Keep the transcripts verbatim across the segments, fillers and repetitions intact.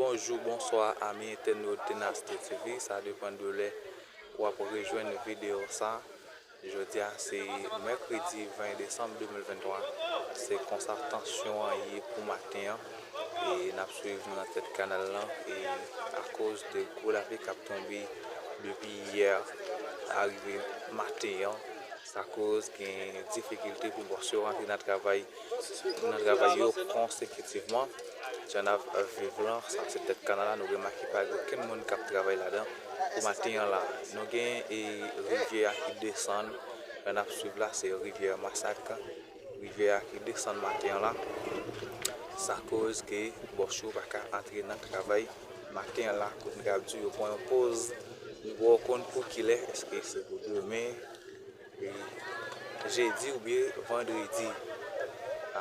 Bonjou, bonswa, ami entènot de Nas T V, sa depann de lè w ap rejwenn videyo sa. Jodi a se mèkredi ven desanm de mil venntwa. Se konsa tansyon an ye pou maten an. E n ap swiv nan tèt kanal lan. E akoz de gwo lapli k ap tonbe depi yè arive maten an, sa koz gen difikilte pou bòs yo rantre nan travay, nan travay yo konsekitivman. Jan n ap viv lan, sa se tèt kanal la, nou remake pa gen okenn moun k ap travay ladan. Pou maten an la, nou gen e rivyè a ki desann, jan n ap swiv la, se rivyè Masak, rivyè a ki desann maten an la. Sa koz ke bòs yo pa ka antre nan travay maten an la, kote m ka di yo pran yon poz. Nou poko konn pou kilè, èske se pou demen, e, jedi oubyen vandredi.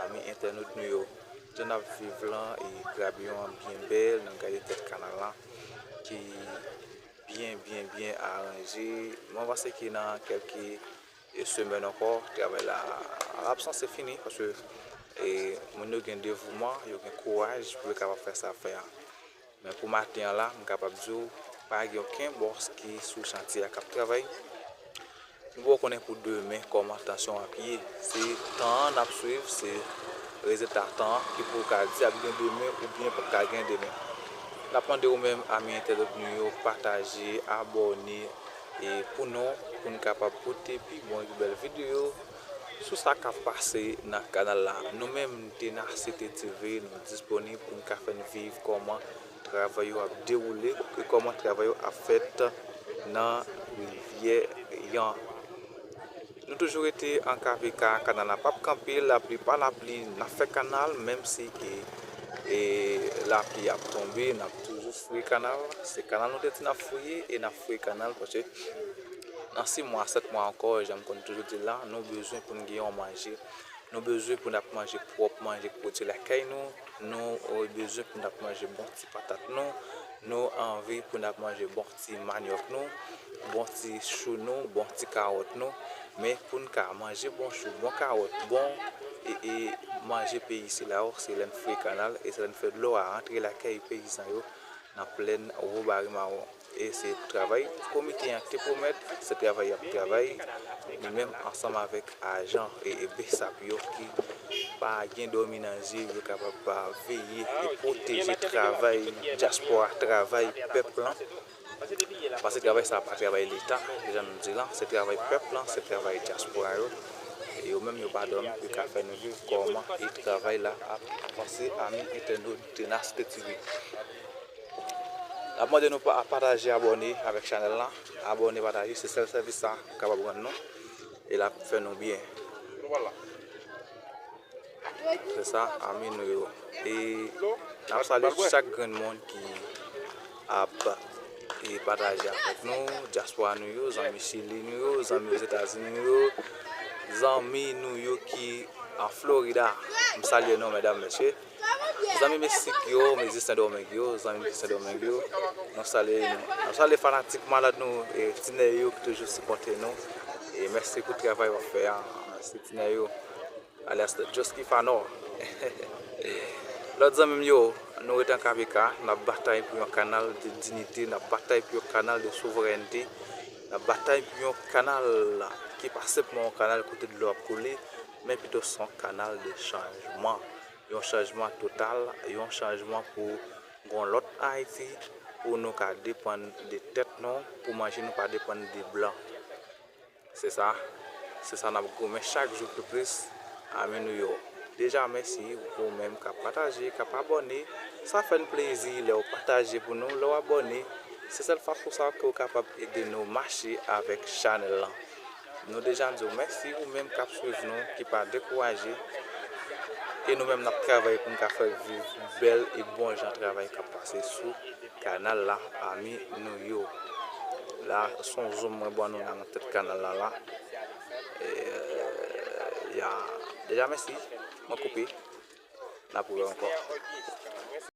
Ami entènot nou yo, jan n ap viv lan, e, grabyon an byen bèl, n ap gade tèt kanal la ki byen, byen, byen aranje. Mwen panse ke nan kèlke e semèn ankò, travay la ap sanse fini, paske, e, moun yo gen devouman, yo gen kouraj pou yo kapab fè sa ap fè a. Men pou maten an la, m kapab di w, pa gen okenn bòs ki sou chantye a k ap travay. Nou poko konnen pou demen kòman tansyon an ap ye. Se tan an n ap swiv, se rezilta tan an ki pou ka di ap gen demen oubyen p ap ka gen demen. N ap mande ou menm, ami entènot nou yo, pataje, abòne, e pou nou, pou n kapab pote pi bon e pi bèl videyo sou sa k ap pase nan kanal la. Nou menm, Tenaste T V, nou disponib pou n ka fè n viv kòman travay yo ap dewoule e kòman travay yo ap fèt nan rivyè an. Nou toujou rete an K P K, kanal la p ap kanpe, lapli pa lapli, n ap fè kanal, menm si ke, e, lapli ap tonbe, n ap toujou fouye kanal. Se kanal nou te di n ap fouye e n ap fouye kanal, paske nan sis mwa, sèt mwa ankò, jan m konn toujou di l la, nou bezwen pou n gen yon manje. Nou bezwen pou n ap manje pwòp manje k pwodui lakay nou. Nou, e, bezwen pou n ap manje bon ti patat nou. Nou anvi pou n ap manje bon ti manyòk nou, bon ti chou nou, bon ti kawòt nou. Men pou n ka manje bon chou, bon kawòt, bon, e, e, manje peyi sila yo, se lè n fouye kanal e se lè n fè dlo a rantre lakay peyizan yo nan plèn Wobari Mawon. E se travay komite an te pwomèt, se travay y ap travay, li menm ansanm avèk ajan e, e BSAP yo ki pa gen dòmi nan zye, yo kapab pa veye e pwoteje travay dyaspora, travay pèp lan. Paske travay sa a pa travay Leta, jan nou di lan, se travay pèp lan, se travay dyaspora yo. E yo menm yo pa dòmi, yo ka fè nou viv kòman e travay la ap vanse, ami entènot Tenaste T V. N ap mande nou pa, pataje, abòne avèk chanèl la. Abòne, pataje, se sèl sèvis sa k kapab rann nou. E l ap fè nou byen. Se sa, ami nou yo. E n ap salye chak grenn moun ki ap, e, pataje avèk nou, dyaspora nou yo, zanmi Chili nou yo, zanmi Ozetazini nou yo, zanmi nou yo ki an Florida. M salye nou, medam, mesye. Zanmi Meksik yo, zanmi Sendomeng yo, zanmi Sendomeng yo, nou salye nou. Nou salye fanatik malad nou, e, Tinè yo ki toujou sipòte nou. E mèsi pou travay w ap fè a. Mèsi Tinè yo, alyas Josky Fanò. Lòt zanmi m yo, nou rete an K P K, n ap batay pou yon kanal de dinite, n ap batay pou yon kanal de souvrènte, n ap batay pou yon kanal ki pa senpman yon kanal kote dlo ap koule, men pito se yon kanal de chanjman. Yon chanjman total, yon chanjman pou gon lòt Ayiti, pou nou ka depann de tèt nou, pou manje nou pa depann de blan. Se sa, se sa n ap goumen chak jou pi plis, ami nou yo. Deja mèsi ou menm k ap pataje, k ap abòne. Sa fè n plezi lè w pataje pou nou, lè w abòne. Se sèl fason sa ke w kapab ede nou mache avèk chanèl lan. Nou deja di w mèsi ou menm k ap swiv nou, ki pa dekouraje. E nou menm n ap travay pou n ka fè viv bèl e bon jan travay k ap pase sou kanal la, ami nou yo. La, se yon zoom mwen ban nou la nan tèt kanal la, la. E, ya, deja mèsi. Mwen koupe. N ap wè ankò.